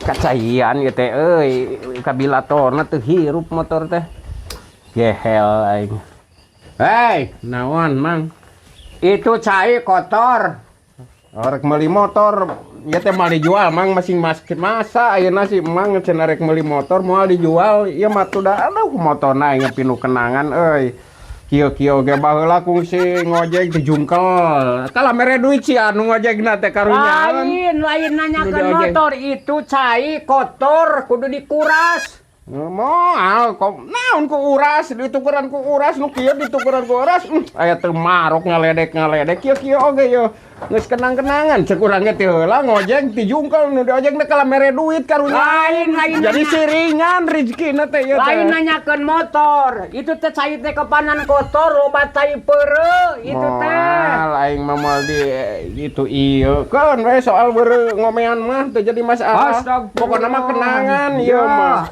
Kacaian ieu teh euy, kabilatorna teu hirup motor teh. Gehel aing. Hei, naon, Mang? Itu cai kotor. Rek meuli motor, ieu teh moal dijual, Mang, masing masa ayeuna sih Mang cenah rek meuli motor moal dijual, ieu mah tuh da aduh, motorna aing pinuh kenangan euy. Kieu-kieu ge baheula kungsi ngojek dijungkel. Kalah mere duit si anu ngojekna teh, karunya. Lain, lain nanyakeun Nu diojek. Motor itu cai kotor, kudu dikuras. Moal kok, naon ku uras, ditukuran ku uras, nu kieu ditukuran ku uras. Aya teu marok ngaledek-ngaledek kieu-kieu oge ye. Geus kenang-kenangan cek urang ge teh heula ngojek dijungkel, nu diojek teh kalah mere duit, karunya. Lain, lain Jadi nanya. Siringan rezekina teh ieu teh. Lain nanyakeun motor. Itu teh cai teh kepanan kotor, loba tai peureu itu teh. Moal, aing mah moal di itu ieu. Keun we soal beureum ngomean mah teu jadi masalah. Astagfirullah. Pokona mah kenangan ieu mah.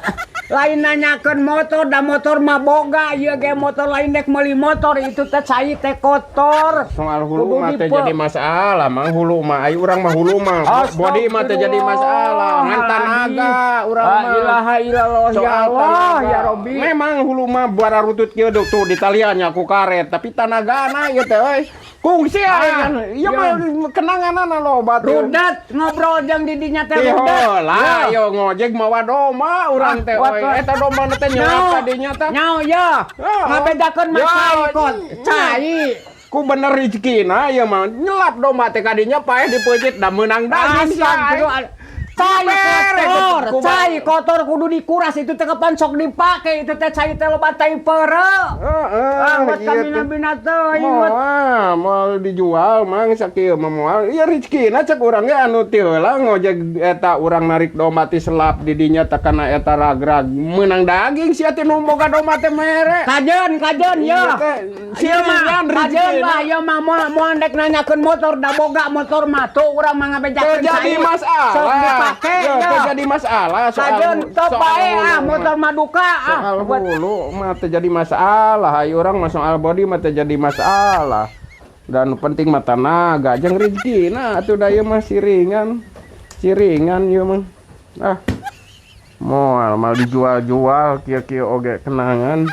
Lain nanyakeun motor, da motor mah boga ieu ge motor, lain dek meuli motor, itu teh cai teh kotor. Soal hulu Kudu mah teh jadi masalah, Mang, hulu mah. Ayo urang mah hulu mah. Body mah teh jadi masalah. Ngan tanaga urang La mah. Ilaha illallah, ya Soal Allah, tanaga. Ya Robbi. Memang hulu mah bararutut kieu tuh di taliannya ku karet, tapi tanagana ieu teh euy. Kungsi aing kan. Ieu mah kenanganana loba tuh. Rudet ngobrol jeung di dinya teh, rudet. Lah, yo ngojek mawa domba urang teh Ah, euy. Eta domba teh nyelap ka dinya tah. Nyao ya. Oh. Ngabedakeun mah Ya, cai kot. iya. Cai. Ku bener rezekina ieu mah nyelap domba teh kadinya, paeh dipeuncit da meunang daging sia aing. Astagfirullah. Cai Bere, kotor, cai kotor kudu dikuras, itu teh kapan sok dipake, itu teh cai teh loba tai peureu. Heeh, Ah, buat iya kami teh. Nabi teuing buat. Moal, moal dijual, Mang, sakieu mah moal. Ieu rezekina cek urang ge anu teu heula ngojek eta urang narik domba ti selap di dinya teh kana eta ragrag meunang daging sia teh nu boga domba teh mere. Kajeun, kajeun Iya ya. teh, Ieu mah siringan kajeun rezekina. lah ieu mah, moal moal dek nanyakeun motor, da boga motor mah, tuh urang mah ngabejakeun Teu jadi cai. Masalah. Sok dipake Ya, ya. teu jadi masalah soal Kajeun top soal bae hulu ah mah. Motor mah duka ah. Soal Buat hulu mah teu jadi masalah, ayo urang mah soal body mah teu jadi masalah. Dan penting mah tanaga jeung rezekina atuh, da ieu mah siringan. Siringan ieu mah. Ah. Moal mal dijual-jual, kieu-kieu oge kenangan.